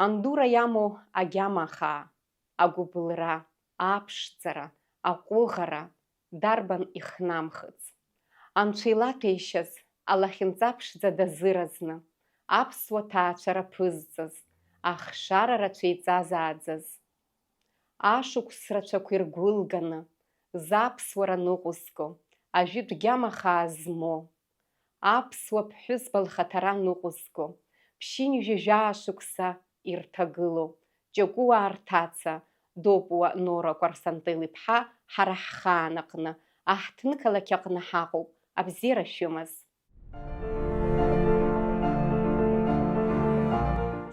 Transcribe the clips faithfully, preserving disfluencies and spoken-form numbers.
Андура иамоу агьама ахаа, агәыбылра, аԥшӡара, аҟәыӷара дарбан ихнамхыц? Анцәа илаҭәеишьаз алахьынҵа ԥшӡа дазыразны, аԥсуа ҭаацәа раԥызҵаз, ахшара рацәа иҵазааӡаз, ашықәс рацәақәа иргәылганы, заԥсуара ныҟәызго, ажәытә гьама хаа змоу, аԥсуа ԥҳәызба лхаҭара ныҟәызго, ԥшьынҩажәа шықәса ирҭагылоу, Ҷакәуаа рҭаца, Допуа Нора Кәарсантел-иԥҳа, ҳара ҳхаан аҟны, аҳҭнықалақь аҟны ҳаҟоуп, абзиара шәымаз.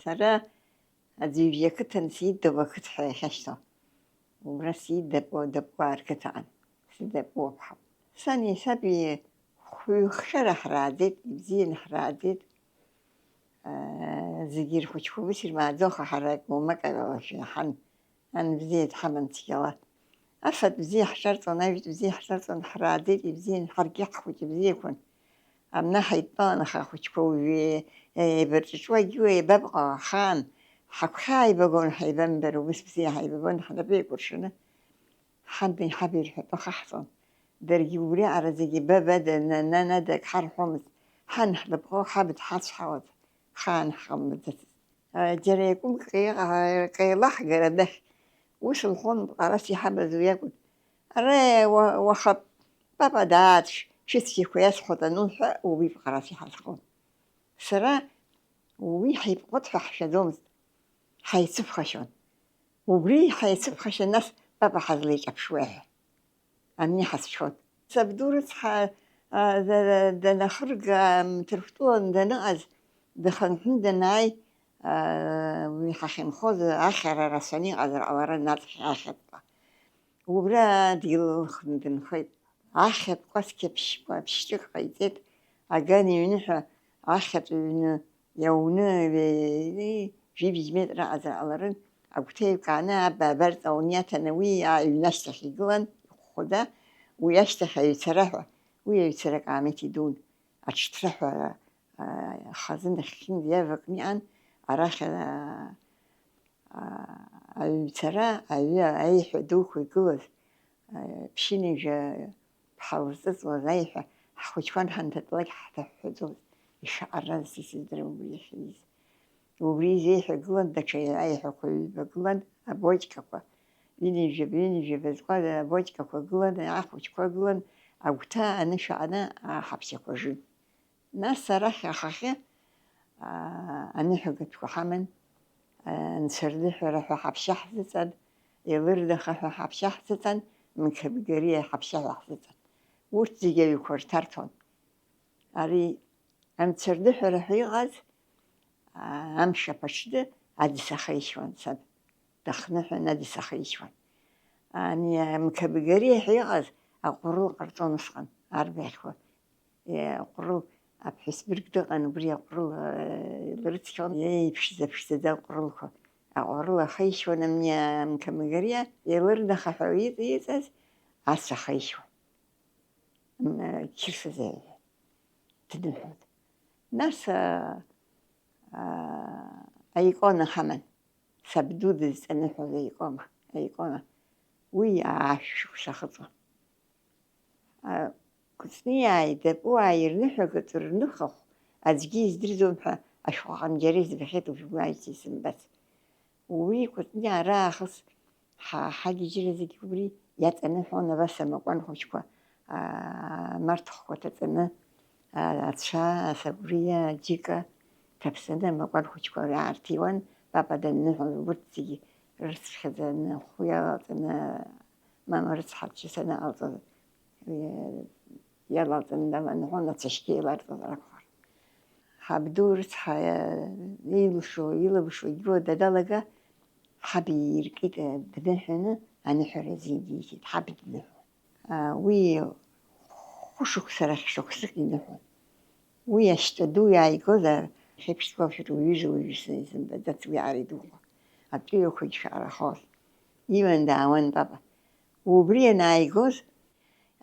Сара аӡыҩ ақыҭан Сида ақыҭ ҳәа иахьашьҭоу. Убра Сида Дапуа, Дапуа ақыҭан. Сида Дапуа ԥҳа. Сани саби хәҩыхшәара ҳрааӡеит, ибзианы ҳрааӡеит. Зегьы рхәыҷқәа ус ирмааӡо, аха ҳара акы уамак алашәа иаҳан. Ан бзиа дҳаман цәгьала. Афатә бзиа ҳҿарҵон, ажәтә бзиа ҳҿарҵон, ҳрааӡеит ибзиан, ҳаргьы ҳхәыҷы бзиақәан. Абна ҳаидтәалан, аха ахәыҷқәа уаҩы еибарҿыҿуагьы уи еибабҟа ахаан, ҳагәхьааибагон, ҳаибамбар, убыс бзиа ҳаибабон, ҳнапы еикәыршаны. Ҳан ҳаб ирҳәатәы хаҳҵон. Даргьы убриаҟара зегьы бабада, нанада ак ҳарҳәомызт. Ҳан ҳлыпҟо, ҳаб дҳацәҳауаз, хаан ҳҟамлаӡацызт. Џьара иакәымк еилаҳгар анахь, ус лҳәон, ҟарас иҳабаз уи акәын. Ара уа-, уаха папа дааҵ, шәыцқьақәа иасҳәоит анылҳәа, убри ҟарас иҳазхон. Сара уи ҳаиԥҟоит ҳәа ҳшәаӡомызт, ҳаицыԥхашьон. Убри ҳаицыԥхашьон, нас папа ҳазлеиҿаԥшуеи ҳәа. Амни ҳазшәон. Сабду рыцҳа, а, да-, да-, данахырга, м, Ҭырқәтәылан даныҟаз, дахынҳәны данааи, а, уи ҳахьынхоз ахьара рацәаны иҟазар ҟаларын аҵх ахьатәқәа. Убра дгьыл лхны дынхеит. Ахьатә кәасқьа ԥшьба-, ԥшьҿык ҟаиҵеит, аган иҩныҳәа ахьатә ҩны иауны, ҩеи, жәибжь метра аҟазар ҟаларын, агәҭа еилкааны, аб-, абарҵа ауны иаҭаны уи аҩнашьҭахь игылан, ихәхәада, уи ашьҭахь аҩцара ҳәа, уи аҩцара акаамеҭ идун, аҽҭра ҳәа, а, хазы нахьхьынтә иавакны иҟан, арахь, а, а, аҩцара, аҩы аиҳәа дуқәа игылаз, а, ԥшьынҩажәа ҳалзыҵуаз аиҳәа, ҳхәыҷқәа анҳанҭатәалак ҳҭаҳәҳәаӡомызт, ишаҟараз сыздырам убри иахьиз. Убри изеиҳәагылан даҽа аиҳәақәа ҩба гылан, абочкақәа, ҩынҩажәаба, ҩынҩажәаба зкуаз абочкақәа гылан, ахәыҷқәа гылан, агәҭа анышә аҟны аҳаԥсақәа жын. Нас арахь ахахьы, аа, аныҳәагатәқәа ҳаман, аа, Нцәа рныҳәара ҳәа ҳаԥшьа ҳзыҵан, Елырдаха ҳәа ҳаԥшьа ҳзыҵан, Мқабгариа ҳаԥшьа ҳәа ҳзыҵан. Урҭ зегьы аҩқәа рҭарҭон. Ари Анцәа рныҳәара ҳәа иҟаз, аа, амш аԥыҽны Адиса ахеишьуан саб. Дахныҳәан Адиса ахеишьуан. Ани Мқабгариа ҳәа иҟаз аҟәрыл ҟарҵон усҟан, арбаӷьқәа. Е, аҟәрыл, аԥҳәыс бырг дыҟан, убри аҟәрыл, э, илрыцқьон, еиԥшӡа-ԥшӡаӡа аҟәрылқәа. Аҟәрыл ахеишьуан амни Мқабгариа, Елырдаха ҳәа иҵ-, иҵаз ацәа ахеишьуан. М, э, Қьырса зеиҳәеит. Дныҳәоит. Нас, а, а, аикона ҳаман. Сабду дызҵаныҳәоз аикома, аикона. Уи аашәышықәса ахыҵуан. А, Кәыҵниааи Дапуааи рныҳәагатә рныхахә аӡәгьы издырӡом ҳәа ашәҟәы аҟны џьара избахьеит, уажәы уи аишьцәа исымбац. Уи Кәыҵниаа раахыс ҳа-, ҳагьежьра зегьы убри иаҵаныҳәон, абас амакәан хәыҷқәа, аа, марҭхқәа ҭаҵаны, аа, ацәа, асабуриа, аџьыка ҭаԥсаны амакәан хәыҷқәа раарҭиуан, папа данныҳәалак, урҭ зегьы рыцхьаӡаны, ахәы иалалҵаны, мама рыцҳа дшьа саныҟалҵоз, иалалҵаны даланыҳәон, ацәашьгьы еиларҵозар акәхар. Ҳабду рыцҳа, илшо, илымшо игыло даналага, ҳаб ииркит, дныҳәаны аныҳәара азин дихьеит, ҳаб дныҳәон. Уи хәышықәса рахь шықәсык иныҳәон. Уи ашьтәа ду иааигозар, хьеиԥшҵәҟьа уҩыза уаҩы изымбаӡац уи ара идуқәа, атәыҩақәагь шәарахоз. Иман даауан папа. Убри ианааигоз,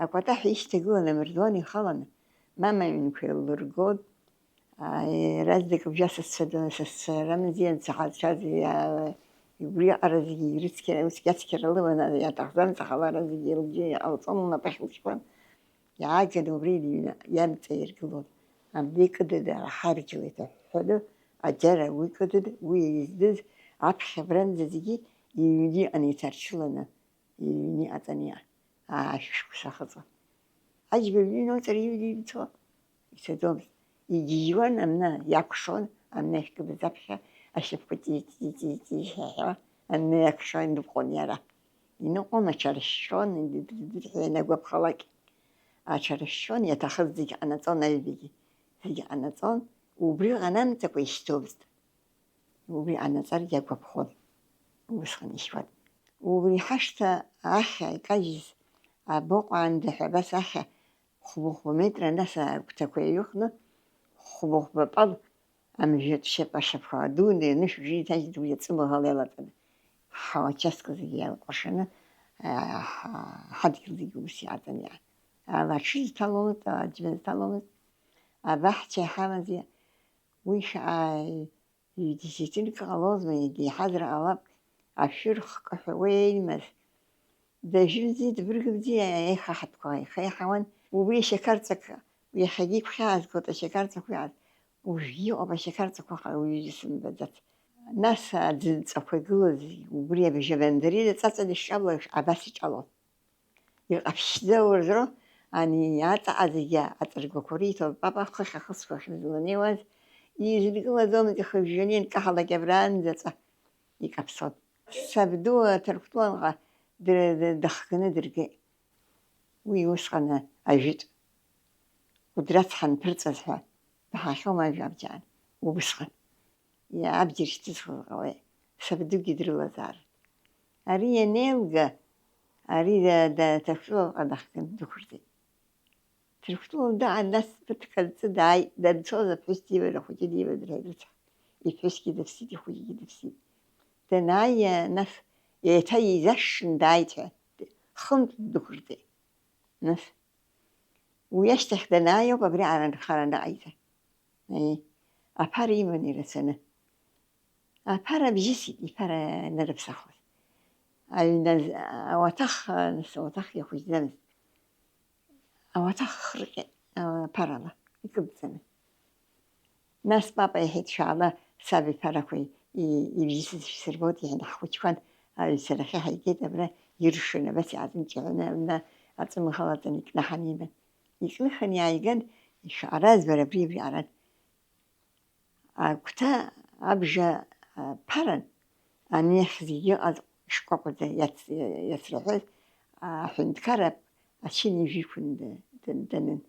акәатаҳәа ишьҭагылан амардуан ихаланы, мама аҩнқәа еиллыргон, Иаразнак бжьа сасцәа, сасцәа рамзи анцәа ҳацәаз, убри аҟара зегьы ирыцқьара, усгьы ацқьара лыманы иаҭахӡам, аха лара зегьы лгәы иҟалҵон лнапы ахьылшьуан. Иааганы убри иҩны иамҵаиргылон. Абри кыдыда ҳаргьалеит аҳәҳәаны, аџьара уи кыдыда, уи издыз, аԥхьа абранӡа зегьы иҩны иҟан еиҭарчыланы, иҩны иҟаҵаны иҟан, аа, шәышықәса ахыҵуан. Аџьба ҩны иноуҵар иҩны имцо, ицаӡомызт. Игьежьуан, амна иакәшон, амна иахькыдыз аԥхьа ашьапқәа ҵи-ҵи-ҵи-ҵи ҳәа аҩны иакәшо иныҟәон иара. Иныҟәон, аҽаршьшьон, идыдыдыд ҳәа ианагәаԥхалак. Аҽаршьшьон, иаҭахыз зегь ҟанаҵон аҩбагьы. Зегь ҟанаҵон, убри ҟанамҵакәа ишьҭомызт. Убри ҟанаҵаргьы агәаԥхон, убысҟан ишьуан. Убри ҳашҭа ахьа икажьыз абоҟаанда ҳәа абас ахьа хәба-хәба метра, нас агәҭақәа еиҩыхны, хәба-хәба пал амжәытә шьап ашьапқәа дуны ианышә бжьы иҭажьит, уи аҵымаӷала иалатәаны. Ҳауа участка зегьы иалкәашаны, аа, ҳа-, ҳадгьыл зегьы ус иаҵан иаан. Ала аҽы зҭаломызт, ала аӡәы зҭаломызт. Абаҳча иҳамаз уи шәааи, ҩ-десятинк ҟалозма, егьа иҳазар ҟалап, ашәыр хкы ҳәа уеимаз. Дажәымзи, дбыргымзи, аихаҳатәқәа ихеиҳауан. Убри ашьақарҵак, иахьагьы игәхьаазгоит ашьақарҵақәа иааз. Уажәгьы иҟоуп ашьақарҵақәа, аха уаҩы исымбаӡац. Нас аӡынҵақәа игылаз, убри абжьы амандарина ҵаҵаны ишҿалоу еиԥш, абас иҿалон. Иҟаԥшьӡа урзро, ани аҵаҟа зегьы аҵыргәақәа риҭо, папа хыхь ахысқәа ахьынӡа ланеиуаз, изынкылаӡомызт ихыжәжәаны ианкаҳалак абраанӡаҵәҟьа икаԥсон. Сабду аҭырқәтәылаҟа дыр-, дыр-, дыхганы дыргеит. Уи усҟан ажәытә Кәыдры ацҳа анԥырҵаз ҳәа баҳахьоума ажәабжьаан? Убысҟан. Иа-, абџьар шьҭызхуа ҟалеит, сабдугьы дрылазаарын. Ари ианеилга, ари да-, да-, Ҭырқәтәылаҟа дахганы дықәырҵеит. Ҭырқәтәыла даа, нас ԥыҭк анҵы дааит, данцоз аԥҳәыс диман, ахәыҷы диман, рҳәеит, рыцҳа. Иԥҳәысгьы дыԥсит, ихәыҷгьы дыԥсит. Данааи, нас еиҭа изашшын дааит ҳәа, хынтә дықәырҵеит. Нас уи ашьҭахь данааиоуп абри аранхара анаҟаиҵа. Аиеи, аԥара иман ирацәаны. Аԥара бжьысит, иԥара нарыԥсахуаз. Аҩны ауаҭах, нас ауаҭах иахәыҷӡамызт. Ауаҭах хырҟьеит, аԥарала, икыдҵаны. Нас папа иҳәеит, шәаала, саб иԥарақәа и-, ибжьысыз шәсырбоит, иҳәан, ҳхәыҷқәан аҩцарахьы ҳаигеит, абра иршаны, абас иаазымҷаҳәаны, абна аҵымӷалаҵаны икнаҳан иман. Икныхын иааиган, шәаара збара абри, абри ааран. Агәҭа абжа, а, ԥаран, ани ахь зегьы ыҟаз шкәакәаӡа иац-, иацраҳәоз аҳәынҭқарра ачын ижәиқәын д-, д-, данын.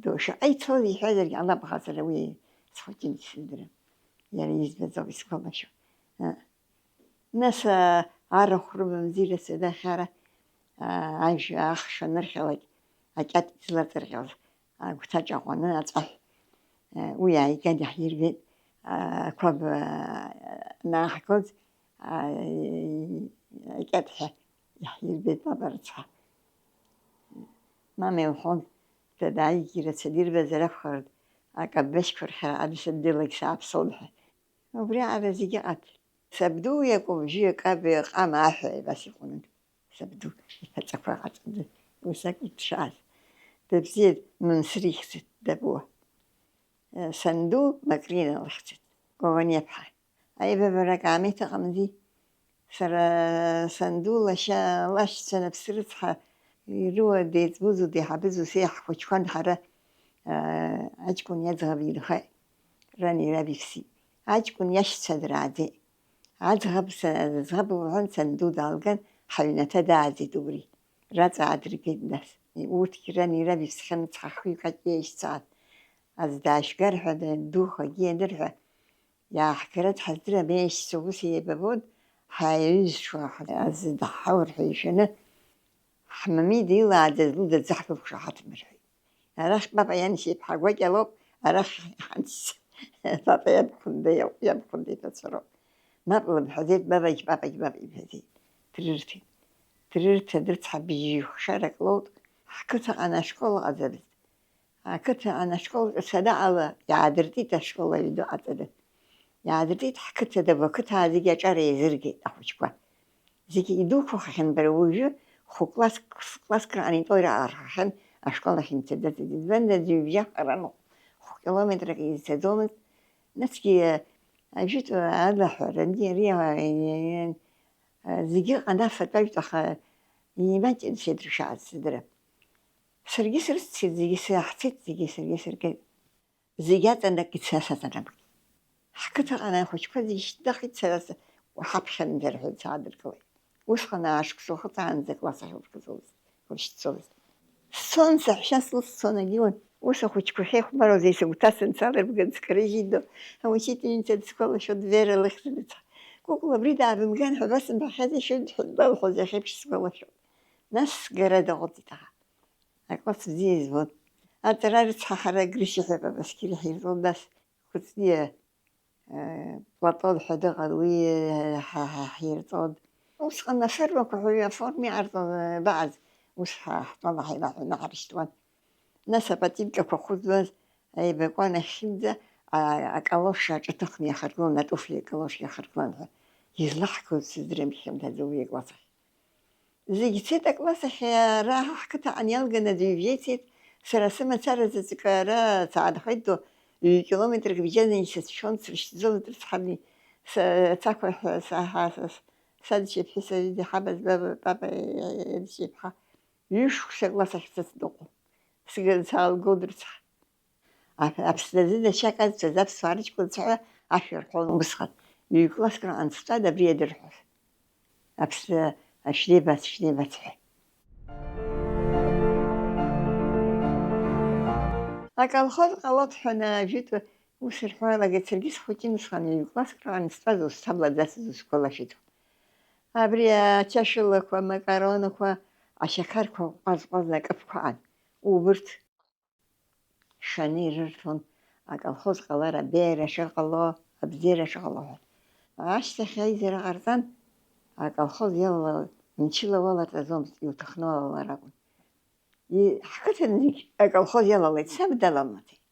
Ду-, шаҟа ицоз иҳәазаргьы ҟалап, аха сара уи схәыҷын, исыздырам. Иара избаӡом, исгәалашәом. А, нас, а, арахә рымамзи рацәаны ахьара, а, ажәа ахш анырхьалак, акьат излаҵырҟьоз, агәҭа ҿаҟәаны аҵәаҳә, а, уи ааиган иаҳирбеит, а, ақәаб, а, анааҳгоз, а, акьат ҳәа иаҳирбеит папа рыцҳа. Мама илҳәон, дадааигьы рацәаны ирбазар акәхарын, акабашьқәа рхьара адысындылагь сааԥсон ҳәа. Убри аҟара зегьы ыҟан. Сабду иакәым, бжьы акаба иҟама аҳәа, абас иҟәнын. Сабду иԥаҵақәа ҟаҵаны, ус акәын дшааз. Дыбзиан, Мамсыр ихьӡын, дабуа. Санду Макрина лыхьӡын, Кәаваниаԥҳа. Аибабарак аамеҭ ыҟамзи. Сара санду лашьа лашьцәа Наԥсрыцҳа ирыуа деиҵбузу деиҳабызу сеиҳа ҳхәыҷқәан ҳара, аа, аҷкәын иаӡӷаб инхеит, рани раби ԥсит. Аҷкәын иашьцәа драаӡеит. Аӡӷаб са-, аӡӷаб лҳәан санду даалган, ҳаҩнаҭа дааӡеит убри. Раҵа аадыргеит нас. Урҭгьы рани раби ԥсхьан, цҳа хҩык аҷ-, иашьцәа аӡә даашьгар ҳәа, духагьы ианырҳәа, иааҳгара дҳаздырам, еишьцәа ус еибабон, ҳаиҩызцәа аӡы даҳҳаур ҳәа ишәаны, ҳмамеи деилааӡаз лыда дзаҳкылкәша ҳаҭмырҳәеит. Арахь папа ианшьа иԥҳа гәакьа лоуп, арахь ҳанс-, папа иабхәында иоуп, иабхәында иҭацәароуп. Мап лымҳәаӡеит, бабагь папагь мап имҳәаӡеит. Дрырҭеит. Дрырҭа, дрыцҳа, бжьы хшарак лоут, ҳқыҭаҟны ашкол ыҟаӡамызт. Ақыҭа анашкол ҿыц анаҟала, иаадыртит ашкол аҩны аҵаны. Иаадыртит ҳқыҭа, даб ақыҭа зегьы аҿар еизыргеит ахәыҷқәа. Зегьы идуқәахахьан, бара уажәы хә-класск, ф-класск раан итәоу ираархахьан ашкол ахь имцаӡацызт. Избанзар, ҩажәа ҟаран хә-километрак изцаӡомызт. Насгьы ажәытә алаҳәара, ари, ари, зегьы ыҟан афатә ажәтә, аха имаҷын сеидрушааз сыдра. Саргьы срыццеит, зегьы саҳцеит, зегьы саргьы сыргеит. Зегь аҵанакит, са саҵанакит. Ҳқыҭаҟны ахәыҷқәа зегь шьҭнахит, сара с-, ҳаԥхьанӡа рҳәеит, саадыркылеит. Усҟан аашықәса ухыҵаанӡа акласс ахь уркыҵәомызт, уршьцәомызт. Сцон, саҳәшьа слыццон, агьиуан. Ус ахәыҷқәа ахьеихәмаруаз еисыгәҭасын, салырбган, скарыжьит доу. Аучительница дысгәалашәон, Вера лыхьӡ анацҳа. Кәыкәла абри даабымган ҳәа басымҳәахьазеишь, шәынтә ҳәа дбалҳәоз иахьеиԥш сгәалашәон. Нас сгара даҟәыҵит аха. Акласс бзиа избон. Аҵара рыцҳа, ҳара Грышьа ҳәа Папаскири ҳирҵон, нас Кәыҵниа, э, Платон ҳәа дыҟан, уи, э, ҳа, ҳа, ҳирҵон. Усҟан афермақәа ҳәа аформа иҟарҵон, э, бааз, ус ҳа, ҳтәала ҳаилаҳәаны ҳарышьҭуан. Нас аботинкақәа хәыӡуаз, аибакуан ахьынӡа, а, акалош аҿаҭыхны иахаргылон, атуфли акалош иахаргылон ҳәа. Излаҳгоз сыздырам, хьанҭаӡа уи акласс ахь. Зегь цеит акласс ахь, ара ҳқыҭаҟны иалганы аӡәы ибжьеицеит, сара сымацара заҵәык ара саанхеит, ду, ҩ-километрак бџьарны исыцәшәон, срышьҭӡомызт рыцҳами, са-, сақәа ҳәа, са-, ҳа-, са-, садшьа иԥҳәыс аҩыза иҳабаз баба, папа иадшьа иԥҳа, ҩышықәса акласс ахь сыцныҟәон, сганы саалгон рыцҳа. Аԥ-, Аԥсны азы даҽак азцәаз аԥсуаа рыҷкәынцәа ҳәа ашәа рҳәон усҟан, ҩ-класск раҟан сҵәада абри иадырҳәоз. Аԥсны ашәнеибац, шәнеибац ҳәа. Аколхоз ҟалоит ҳәа ажәытә ус рҳәалагеит, саргьы схәыҷын усҟан, ҩ-класск раҟан стәаз ус саблаӡацыз усқәа лашәыцуп. Абри ачашәылақәа, амакаронақәа, ашьақарқәа ҟәаз-ҟәазла акыԥқәа аан. Убырҭ шаны ирырҭон, аколхоз ҟалар абеиара шыҟало, абзиара шыҟало ҳәа. Ашьҭахь аизара ҟарҵан, аколхоз иалала мчыла уалаҵаӡомызт, иуҭахны уалалар акәын. И-, ҳқыҭан зегь аколхоз иалалеит, саб даламлаӡеит.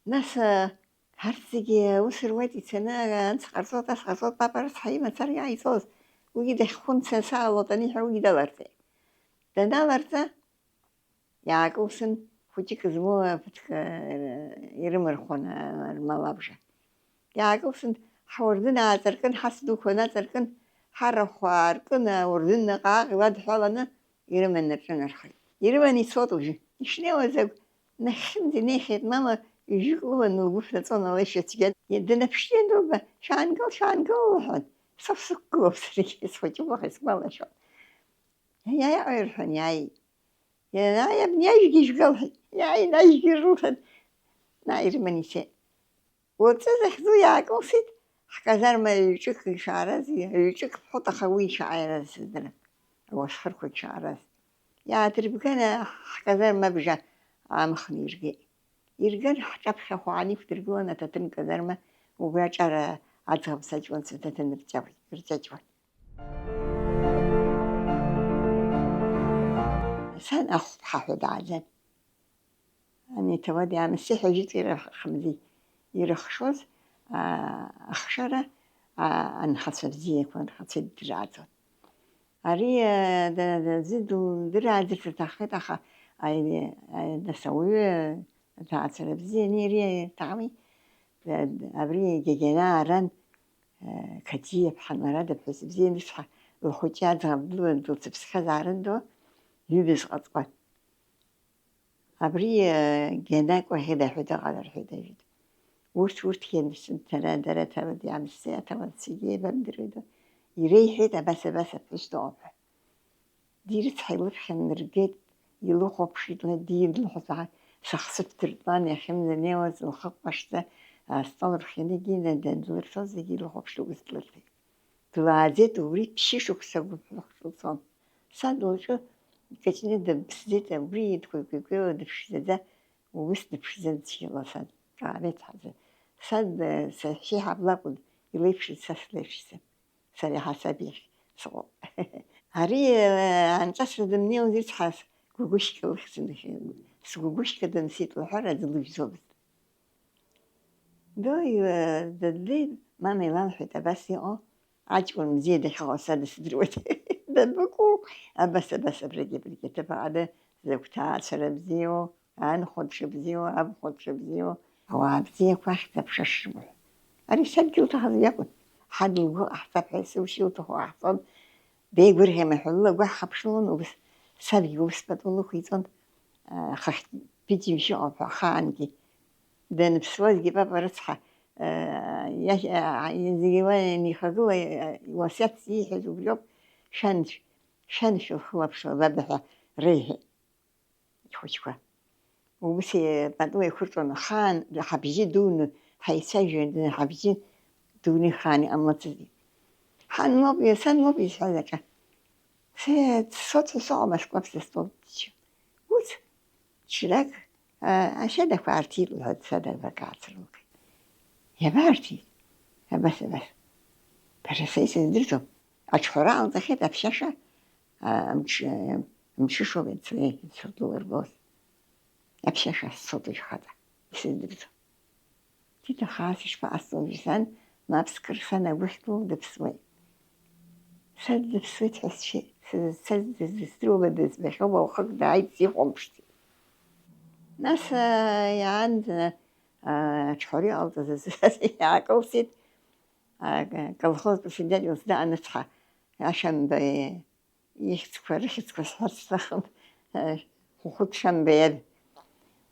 Нас, а, арҭ зегьы аус руеит, ицаны, а, анс ҟарҵоит, ас ҟарҵоит, папа рыцҳа имацара иааиҵоз, уигьы дахьхәымца саалоит аниҳәа, уигьы даларҵеит. Даналарҵа, иаакылсын, хәыҷык змоу ԥыҭк, а, ирымырхуан, а, рмал абжа. Иаакылсын, ҳуардын ааҵаркын, ҳас дуқәа наҵаркын, ҳарахә ааркын, ауардын наҟ-ааҟ иладҳәаланы ирыманы рҿынархеит. Ирыманы ицот уажәы. Ишнеиуаз агә нахьхьынӡа инеихьеит, мама ҩажәик луан, лгәы шәаҵон, ала ишьацәгьан. Данаԥшьа ианылба, шәаангыл, шәаангыл, лҳәан, са сықәгылоуп саргьы, схәыҷуп, аха исгәалашәом. Иааи, иааи, рҳәан, иааит. Ианааи, абни ажәгьы ижәга, лҳәеит. Иааин, ажәгьы рылҭан, наҟ ирыманы ицеит. Уаҵәы захьӡу иаакылсит, ҳказарма ҩ-ҿык ишаараз, ҩ-ҿык ҳәоит, аха уи ишааираз сыздырам, ауасхырқәа ишаараз. Иаадырбган, ҳказарма абжа аамхны иргеит. Ирган, ҳҿаԥхьа хәаан иқәдыргылан аҭаҭын казарма, убра аҿар аӡӷаб саҷуан, сыҭаҭын рҷаҷуан. Сан ахәԥҳа ҳәа дааӡан. Ани ҭауади аамсҭеи ҳәа жәытә ирахьымзи ирыхшоз, аа, ахшара, аа, анхацәа бзиақәа, анхацәа идырааӡон. Ари, аа, да-, да-, зы ду-, дырааӡарц аҭаххеит, аха, аи-, аи-, нас ауаҩы аҭаацәара бзианы ириа иҭами, да-, да-, абри Гьагьанаа ран, аа, Қадиа ԥҳа Нарада ԥҳәыс бзиа анысҳа, лхәыҷы аӡӷаб длылан дылцыԥсхьазаарын ду, ҩыбз ҟаҵкәан. Абри, э, Гьанакәа ҳәа даҳәеит, аҟара рҳәеит ажәит. Урҭ, урҭгьы анысымҭара дара аҭауад иаамсҭеи аҭауад сигьы еибамдыруеит. Иреиҳәеит абас, абас аԥҳәыс дыҟоуп ҳәа. Дирыцҳа илыԥхьан ныргеит, илыхәаԥшит, ла дилыҳәозаҳа, сахсыԥ дыртлан иахьынӡанеиуаз лхы ҟәашӡа астол рхианы игины дандлырҭоз зегьы илыхәаԥшны ус длырҭеит. Длааӡеит убри ԥшьышықәса гәыԥ-, гәыԥ-, сан лҿы икаҷны дыԥсӡеит, убри дкәеикәеикәеиуа дыԥшӡаӡа, убыс дыԥшӡан цәгьала сан, ҿаалеит ҳазы. Сан, э, сашьеиҳаб лакәын, илеиԥшыз са слеиԥшӡам. Сара иаҳасаб иахь сыҟоуп. Ари, э, анҵәаша дымнеиуаз ицҳаз Гәыгәышька лыхьӡын, Сгәагәышьҭа дымсит лҳәар аӡә лыжәӡомызт. Дои, э, дыдли, мама илалҳәеит, абас иҟоу, аҷкәын бзиа дахьыҟоу са дысдыруеит. Дабыкәу? Абас, абас, абрагьы, абрагьы, ҭыԥ аҟны зыгәҭаацәара бзиоу, анхәаԥшьа бзиоу, абхәаԥшьа бзиоу, ауаа бзиақәа ахьӡ-аԥша шрымоу. Ари садгьыл ҭахаз иакәын. Ҳан лгәы ҟаҳҵап ҳәа есымша илҭаху ҟаҳҵон. Деигәырӷьама ҳәа лыла агәы ҳхыԥшылон, убыс сабгьы ус пату лықәиҵон, а, хыхьтә ԥыҭҩымшьыҟоуп ҳәа ахаангьы. Даныԥсуазгьы папа рыцҳа, а, иахь-, а, зегьы уа ианихагыла, а, иуасиаҭ ииҳәаз убриоуп, шәан-, шәаншәа лхылаԥшла баба ҳәа реиҳәеит. Ихәыҷқәа. Убыс пату еиқәырҵон, ахаан ҳабжьы дуны ҳаицәажәон, ҳабжьы дуны ихаан иҟамлацызеи. Ҳан лоуп, сан лоуп изҳәаз аҿа. Се-, соцу соҟа Москва сыстол дичу. Ус, ҽрак, а, ашьадақәа аарҭит, лҳәа, садақәак аацрылгеит. Иабаарҭеит? Абас, абас. Бара са исыздырӡом. Аҽҳәара ҟалҵахьеит аԥшьаша, а, амҽ-, а, амҽышоуп инцаны инсырдулыргоз. Аԥшьаша ссоуп ишәхаҵа, исыздырӡом. Ҭиҭа хаас ишԥаҟасҵоз, сан, мап скыр, сан агәыхь ду дыԥсуеит. Сан дыԥсуеит ҳәа сшьит, са, са дыздыруама, дызбахьоума, уахык дааит, сихәамԥшӡеит. Нас, а, иаанӡа, а, аҽҳәара иҟалҵаз азы иаакылсит, а, колхоз председатель сдаанацҳа, Ашамба, ихьӡқәа, рыхьӡқәа сҳәарц сҭахым, Хәыхәыт Шамба иаб.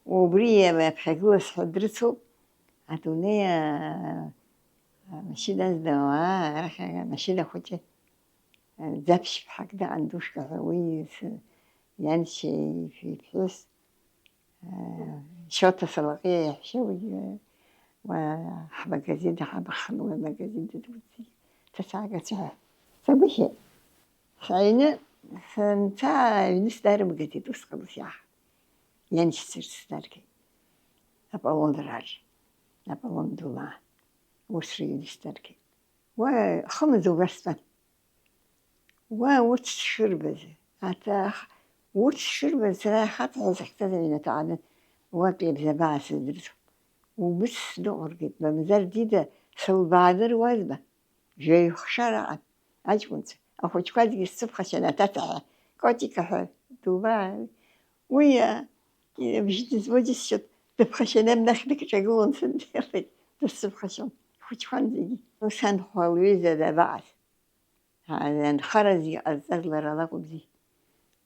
Убри аԥхьагыла сҳәа дрыцуп, адунеи, а, машьына зны ауаа, арахь амашьына хәыҷы, а, Ӡаԥшьԥҳак даҟан, Душка ҳәа, уи с-, ианшьа иԥ-, иԥҳәыс, Шьоҭа Салаҟиа иаҳәшьа уи, уа ҳмагазин ҳамхын, уи амагазин дыдуци, ҭацаагацәа ҳәа. Сагәыхьит. Сааины санца аҩны сдарымгеит, усҟан ус иаҳ-, ианшьцәа сдаргеит. Аполлон Рар, Аполлон Дума, ус рыҩны сдаргеит. Уа хымз убас стәан. Уа урҭ сшырбаз, аҭах-, урҭ сшырбаз, сара ахаҵа ҳәа сахьцаз аҩнаҭа аҟны, уатәи абзабаа сыздырӡом. Убыс сныҟәыргеит, мамзар Дида сылбааны руазма? Жәаҩхшара аҟан, аҷкәынцәа, ахәыҷқәа зегьы сцыԥхашьан, аҭаҭаҳәа, Котика ҳәа дубаа. Уи, а, ибжьы дызбо џьысшьоит, дыԥхашьаны амнахь дыкҿагылон, сындәылҵит, дысцыԥхашьон, ихәыҷқәан зегьы. Ус анхәа лҩыза дабаҟаз? Анхара зегьы ҟазҵаз лара лакәымзи.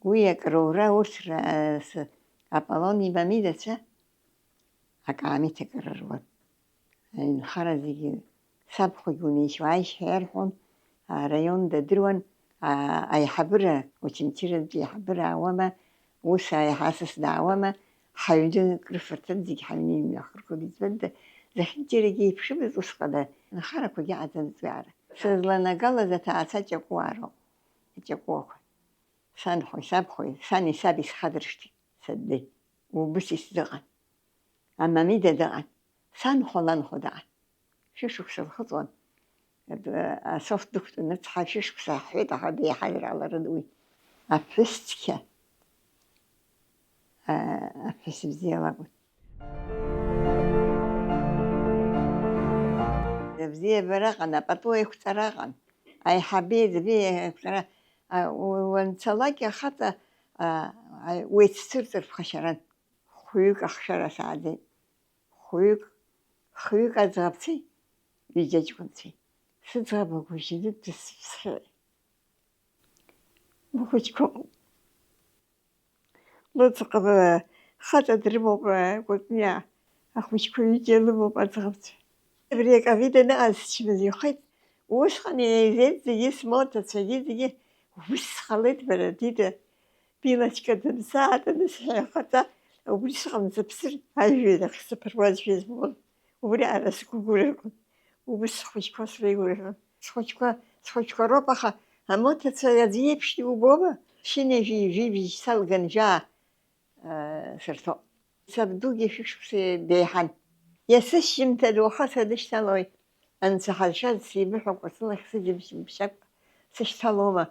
Уи акрура урҭ ра-, с-, Аполлон имамидацәа акаамеҭ акы рыруан. Аинхара зегьы сабхәагь унеишь-уааишь ҳәа иарҳәон, араион дадыруан, а-, аиҳабыра, Очамчыратәи аиҳабыра аауама, ус аиҳа асас даауама, ҳаҩны крыфарҭан зегь ҳаҩны имҩахыргон, избанда, зехьынџьарагьы еиԥшымызт усҟан, анхарақәагьы аҟаӡамызт уи аара. Сызланагалаз аҭаацәа аҷаҟәуаа роуп, аҷаҟәуақәа. Санхәеи сабхәеи, сани саби схадыршҭит, саддеит. Убыс исзыҟан. Амамида дыҟан. Санхәа ланхәа дыҟан. Шәышықәса лхыҵуан. Асофт дықәтәаны цҳа шәышықәса ҳҳәеит, аха деиҳазар ҟаларын уи. Аԥҳәыс цқьа, а, аԥҳәыс бзиа лакәын. Абзиабара ыҟан, апату еиқәҵара ыҟан, аиҳаби аӡби еиқәҵара, а, у-, уанцалак ахаҵа, а, а, уеиццырҵыр ԥхашьаран. Хәҩык ахшара сааӡеит. Хәҩык, хҩык аӡӷабцәеи ҩыџьа аҷкәынцәеи. Сыӡӷаб агәыжьны дысԥсхьеит. Лхәыҷқәа ыҟоуп. Лыӡӷаб хаҵа дрымоуп, Кәыҵниа. Ахәыҷқәа ҩыџьа лымоуп аӡӷабцәа. Абри аковид аныҟаз сҽыбзиахеит. Усҟан еизеит зегьы, смоҭацәагьы зегьы. Ус сҟалеит, бара, Дида. Билаҷка дымсааит анысҳәа, ихаҵа, убри сҟан сыԥсыр, ажәҩан ахь сыԥыруазшәа избон. Убри аара сгәы гәырӷьон. Убыс схәыҷқәа среигәырӷьон. Схәыҷқәа, схәыҷқәа роуп, аха амоҭацәа аӡә иеиԥшны иубома? Шьынҩажәи жәибжь салган жәаа, аа, сырҭоуп. Сабдугьы шәышықәса деиҳан. Есышьыжьымҭан уаха санышьҭалоит. Анцәа ҳазшаз симыҳәакәа, сылахь сыџьымшь мшьакәа сышьҭалома,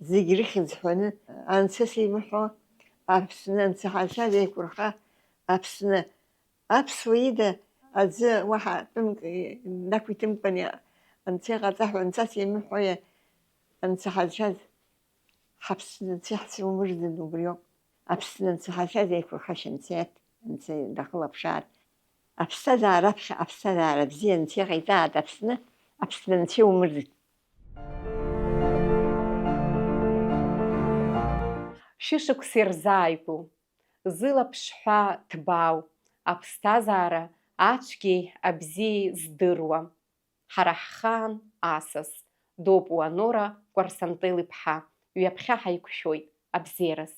зегь рыхьӡ ҳәаны, анцәа симыҳәо, Аԥсны анцәа ҳазшаз еиқәырха, Аԥсны, аԥсуа ида аӡы уаҳа тәымк дақәиҭымкәан, анцәа иҟаҵа ҳәа, анцәа сеимҳәои, анцәа ҳазшаз, ҳаԥсны анцәа иаҳзумырӡын, убриоуп. Аԥсны анцәа ҳазшаз еиқәырхашьа анцәа иаҭ, анцәа дахылаԥшааит. Аԥсҭазаара аԥхьа аԥсҭазаара бзиа анцәа иҟаиҵааит, Аԥсны, Аԥсны анцәа иумырӡит. Шәышықәса ирзааигәоу, зылаԥш ҳәа ҭбаау, аԥсҭазаара ацәгьеи абзиеи здыруа. Ҳара ҳхаан асас, Допуа Нора Кәарсантел-иԥҳа, ҩаԥхьа ҳаиқәшәоит абзиараз.